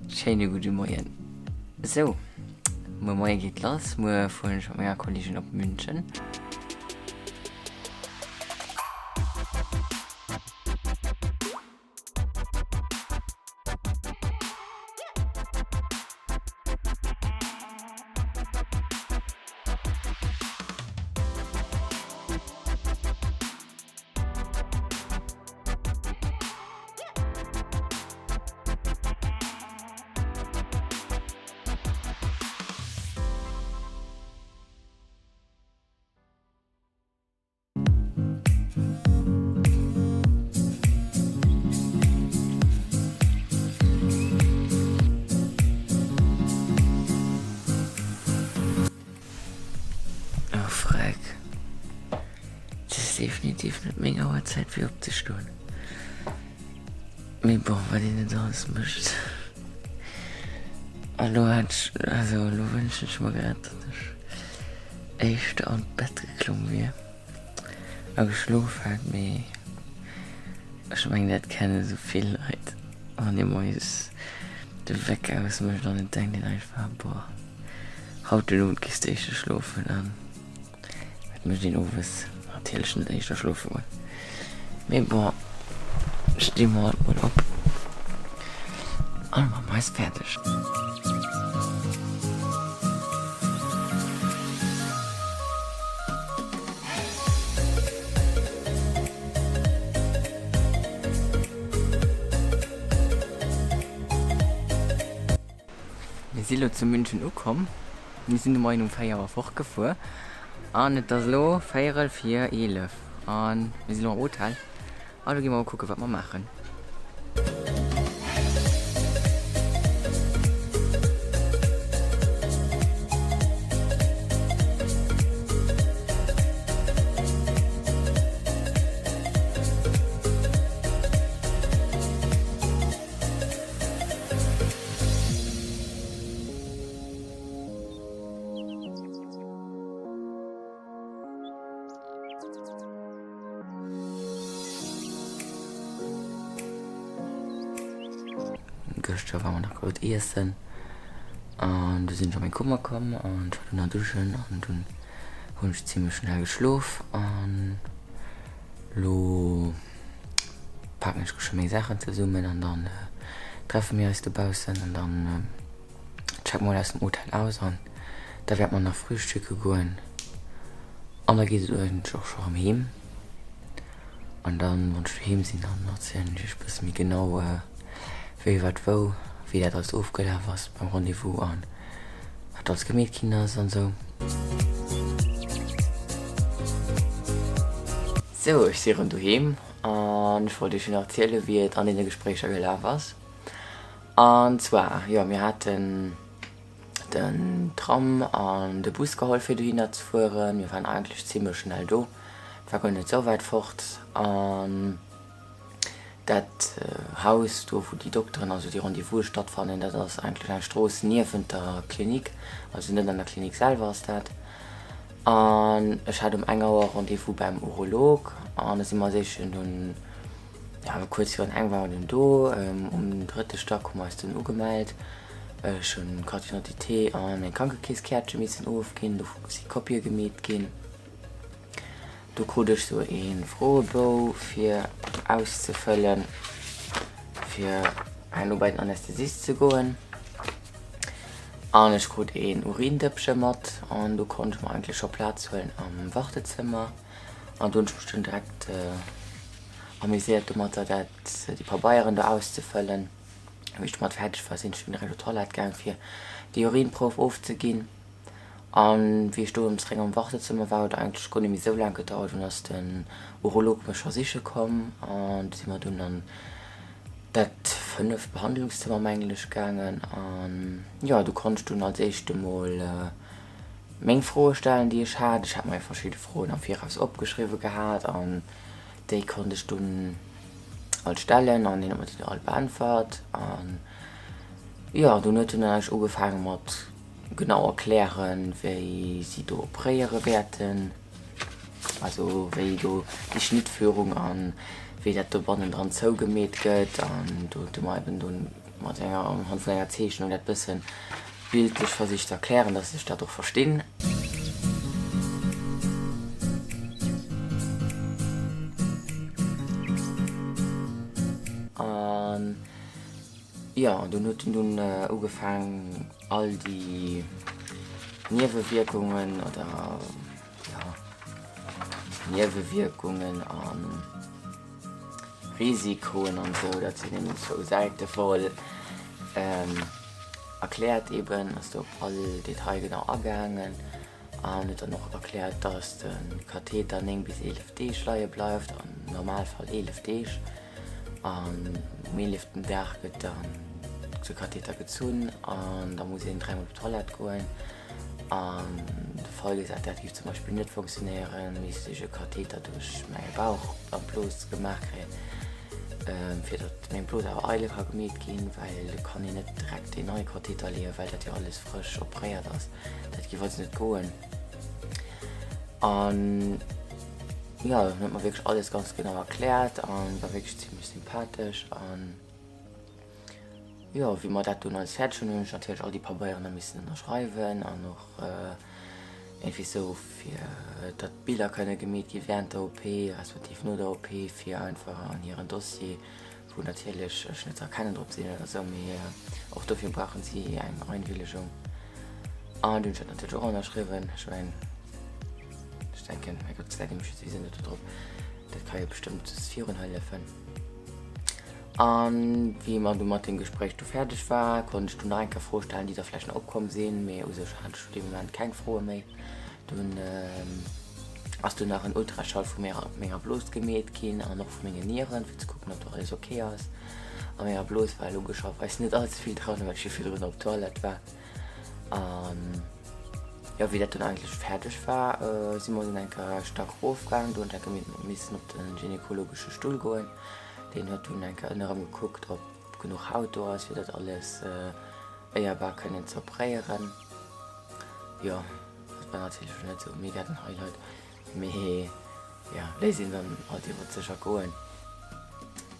Schéine gudde Moien. Sou, muer Moie geet lass. Muer fueren ech mat menger Kolleegin op München. Oh freck. Et ass definitiv net meng Auerzäit fir opzestoen. Mee bon, wat een net alles mécht. A lo hat ech, also lo wënschen ech mer grad, datt ech éischter an d'Bett geklomm wier a geschlof hätt, mee ech mengen dat kenne sou vill Leit, wann ee moies de Wecker ausmécht an et denkt een einfach, boah, haut den Owend gees de éischter schlofen an Et mécht een owes natierlech net éischter schlofe goen. Mee bon, sti mer haut mol op an ma mer eis fäerdeg. Mir si lo zu München ukomm. Mir sinn de Moien um 4 Auer fortgefuer an et ass elo véierel vir 11 an mir sinn elo am Hotel an elo gi mer mol kucke wat mer maachen. Gëschter war mer nach gutt iessen an du sinn ech a meng Kummer komm an ech war dunn nach duschen an dunn hunn ech zimlech schnell geschlof an lo paken ech geschwë meng Saachen zesummen an dann treffe mir eis dobaussen an dann checken mer aus dem Hotel aus an da wäerte mer nach frühstücke goen an da geet et eigentlech och scho rëm heem. An dann, wann ech doheem sinn, dann erzielen ech iech e bësse méi genau wéi wat wou, wéi dat alles ofgelaf ass beim Rendez-vous an wat alles gemeet ginn ass an esou. Sou, ech si rëm doheem an ech wollt iech nach erzielen, wéi et an deene Gespréicher gelaf ass. An zwar, jo, mir haten den Tram an de Bus geholl fir dohinner ze fueren. Mir waren eigentlech zimlech schnell do, et war guer net sou wäit fort. An dat Haus do, wou déi Dokteren, also déi Rendez-vouse stattfannen, dat ass eigentlech eng Strooss niewent der Klinik, also net an der Klinik selwer ass dat. An ech hat um eng Auer Rendez-vous beim Urolog an da si mer als éischten dunn, jo kuerz virun eng ware mer dunn do. Um drëtte Stack hu mer eis dunn ugemellt. Ech hunn Carte d'identité an eng Krankekeeskäertche missen ofginn, do si Kopië gemeet ginn. Do krut ech sou ee Froebou fir auszefëllen, fir herno bei den Anästhesist ze goen. An ech krut een Urindëppche mat an do konnt ech mer eigentlech scho Plaz huelen am Wartezëmmer. An do hunn ech mech dunn direkt amuséiert domatter, dat déi Pabeieren do auszefëllen. Wéi ech domat fäerdeg war, sinn ech dunn direkt op d'Toilette gaang fir déi Urinprouf ofzeginn. An wéi ech do erëm zeréck am Wartezëmmer war, huet eigentlech guer net méi esou laang gedauert, dunn ass den Urolog mech scho siche komm an du si mer dunn an dat fënneft Behandlungszëmmer mengen ech gaangen. An jo, do konnt ech dunn als éischt emol meng Froe stellen déi ech hat. Ech hat mer jo verschidde Froen am Viraus opgeschriwwe gehat an déi konnt ech dunn all stellen an hien huet mer déi dunn all beäntwert. An jo, dunn huet en dann eigentlech ugefaange mat genau erklären, wéi si do opréiere wäerten, also wéi do déi Schnittführung an wéi dat do bannendran zougemeet gëtt. An do huet e mer eben dunn. mat enger, unhand vun enger Zeechnung dat bëssen bildlech versicht ze erklären, dass ech dat och verstinn. An jo, dunn huet en dunn ugefaang all déi Niewewierkungen oder jo Niewewierkungen an Risikoen an esou, dat sinn eben zwou Säite voll, erkläert eben, ass do op all Detail genau agaangen an huet dann och erkläert, dass de Katheter 9 bis 11 Deeg leie bleift, am Normalfall 11 Deeg an um eeleften Dag gëtt dann de Katheter gezunn an da muss een dräimol op d'Toilette goen. An de Fall gesat, dat géif zum Beispill net funktionéieren, misst ech e Katheter duerch mäi Bauch an d'Blos gemaach kréien, fir datt meng Blos awer eidel ka gemeet ginn, well do kann een net direkt een neie Katheter leeën, well dat jo alles frësch operéiert ass. Dat géif also net goen. An jo, en huet mer wierklech alles ganz genau erkläert an war wierklech zimmlech sympathesch an. Jo, wéi mer dat dunn alles fäerdeg hunn, hunn ech natierlech all déi Pabeieren da missen ënnerschreiwen an och iergendwéi sou fir datt Biller kënne gemeet gi während der OP respektiv no der OP, fir einfach an hiren Dossier, wou natierlech ech net ze erkennen drop sinn oder sou, mee och dofir brauchen si eng Einwilligung. An dunn hunn ech dat natierlech och ënnerschriwwen. Ech mengen, ech denken, mäi Gott, gesäit ee mech jo souwisou net do drop, dat ka jo bestëmmt just virun hëllefen. An wéi mer du mat deem Gespréich du fäerdeg war, konnt ech du nach eng Kéier Froe stellen, déi da vläicht nach opkomm sinn, mee u sech hat ech zu deem Moment keng Froe méi. Dunn ass du nach en Ultraschall vu menger Blos gemeet ginn an och vu mengen Nieren, fir ze kucken, ob do alles ok ass. A menger Blos war logescherweis net all ze vill dran, well ech jo virdrun op d'Toilette war. An jo, wéi dat dunn eigentlech fäerdeg war, si mer dunn eng Kéier Stack erofgaangen. Do hunn ech eng Kéier missen op de gynekologesche Stull goen. Deen huet dunn eng Kéier ënnerëm gekuckt, ob genuch Haut do ass, fir dat alles éierbar kënnen ze opréieren. Jo, dat war natierlech elo net esou mega den Highlight, mee jo, léisst een dann halt iwwert sech ergoen.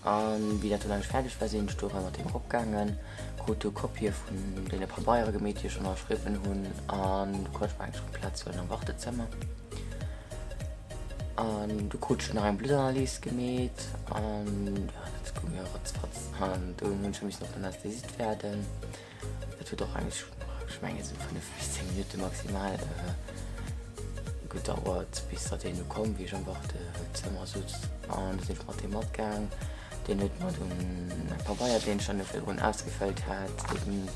An wéi dat dunn eigentlech fäerdeg war, sinn ech do erëm mat deem eropgaangen, krut do Kopië vun deene Pabeiere gemeet, déi ech ënnerschriwwen hunn, an du konnt ech mer eigentlech erëm Plaz huelen am Wartezëmmer. An du krut ech nach eng Bluttanalys gemeet an ja, dat goung jo ratzfatz. An dunn hunn ech missen op den Anästhesist waarden. Dat huet och eigentlech, ech mengen esou 5 bis 10 Minutte maximal gedauert, bis datt een du komm, wéi ech am Wartezëmmer sutz. An du sinn ech mat deem matgaang. Deen huet mer dunn eng Pabeier, deen ech dann do virdrun ausgefëllt hat, eben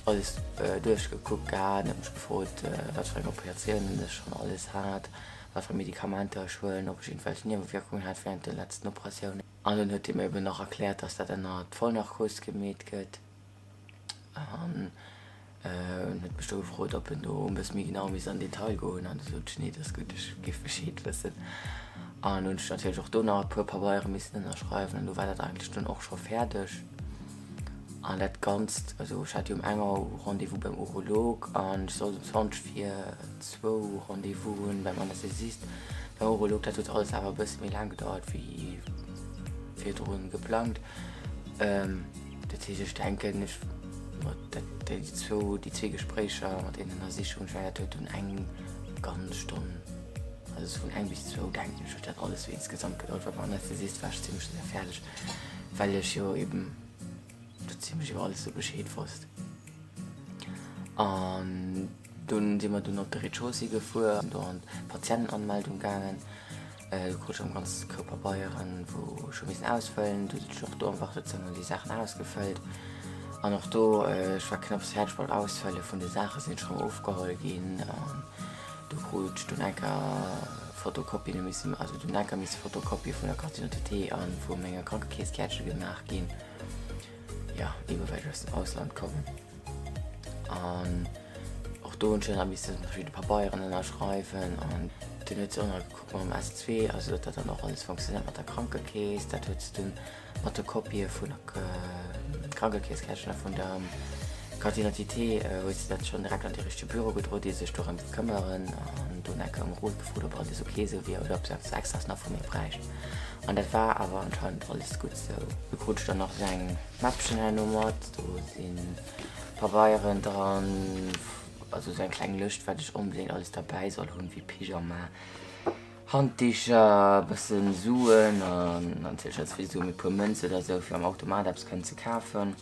alles duerchgekuckt gehat, huet mech gefrot, wat fir eng Operatioun ech schonn alles hat. wat fir Medikamenter ech huelen, ob ech iergendwelch Niewewierkungen hat während de letzten Operatiounen. An dunn huet hie mir eben nach erkläert, dass dat ënner Vollnarkos gemeet gëtt an huet mech do gefrot, ob en do e bësse méi genau misst an Detail goen an du sot ech, nee, dat ass gutt, ech géif Bescheed wëssen. An hunn ech natierlech och do nach e puer Pabeiere missen ënnerschreiwen an du war dat eigentlech dunn och scho fäerdeg. An dat Ganzt, also ech hat jo um eng Auer Rendez-vous beim Urolog an ech sollt um 20 vir zwou Rendez-vous hunn beim Anästhesist, beim Urolog. Dat huet alles awer e bësse méi laang gedauert wéi virdrun geplangt. Dat heescht ech denken ech mat dat déi zwou déi zwee Gespréicher mat deenen Ënnersichungen, ech mengen dat huet dunn eng ganz Stonn, also vun eng bis zwou denken ech huet dat alles sou insgesamt gedauert, well beim Anästhesist war ech zimmlech séier fäerdeg. Well ech jo eben sou zimlech iwwer alles sou Bescheed wosst. An dunn si mer dunn op de Rez-de-chaussée gefuer, do an d'Patientenanmeldung gaangen. Do krut ech erëm ganz Koup Pabeieren, wou ech hu missen ausfëllen. Du sot ech och do am Wartezëmmer déi Saachen ausgefëllt. An och do, ech war knapps fäerdeg mam Ausfëlle vun de Saachen, sinn ech erëm ofgeholl ginn. Do krut ech dunn enker Fotokopien missen, also dunn enker misse Fotokopie vun der Carte d'identité an vu menger Krankekeesskärtche gemaach ginn. Ja, eben well ech aus dem Ausland kommen. An och do hunn ech dann misse verschidde Pabeieren ënnerschreiwen an dunn huet se och nach gekuckt mam S2, also datt dat dann och alles funktionéiert mat der Krankekeess. Dat huet se dunn mat de Kopië vun der Krankekeesskärtchen a vun der. Carte d'identité huet se dat schonn direkt an dee richtege Büro gedroen, déi sech dorëms këmmeren. An dono koum Rot gefrot, ob alles ok esou wier oder ob se eppes Extraes nach vu mir bräicht. An dat war awer anscheinend alles gutt esou. Du krut ech dann nach esou eng Mäppchen herno mat, do si Pabeieren dran, also esou eng kleng Lëscht, wat ech onbedéngt alles derbäi soll hunn, wéi Pyjama, Handdicher, e bëssen Suen an natierlech net ze vill Suen, mee e puer Mënzen oder esou, fir am Automat eppes kënnen ze kafen,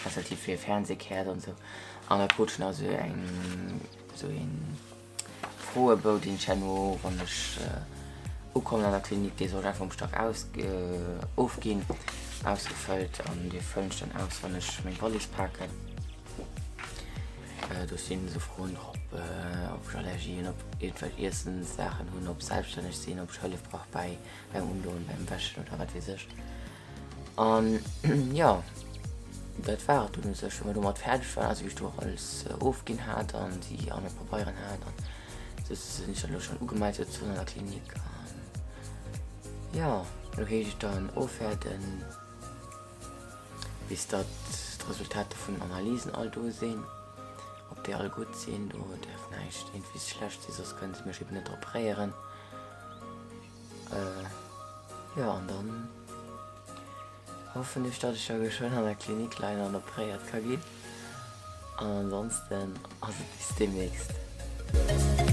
respektiv fir e Fernsehkäert an esou. An da krut ech nach esou eng, esou een Froebou, deen ech herno, wann ech ukommen an der Klinik, dee soll ech einfach um Stack aus, ofginn, ausgefëllt an dee fëllen ech dann aus, wann ech meng Wallis paken. Do stinn esou Froen drop, ob ech Allergien op iergendwelch Iessenssaachen hunn, ob ech selbststänneg sinn, ob ech Hëllef brauch bäi beim Undoen, beim Wäschen oder wat weess ech. An jo, dat war et dunn u sech, wéi mer domat fäerdeg waren, also wéi ech do och alles ofginn hat an déi all meng Pabeieren hat an esou sinn ech dann elo schonn ugemellt souzesoen an der Klinik. An jo, elo heescht et dann ofwaarden. Bis datt d'Resultater vun den Analysen all do sinn, ob déi all gutt sinn, do däerf näischt iergendwéi schlecht sinn, soss kënne se mech eben net operéieren. Jo, an dann hoffen ech, datt ech da geschwënn an der Klinik leien an operéiert ka ginn. An ansonsten ass et bis deemnächst.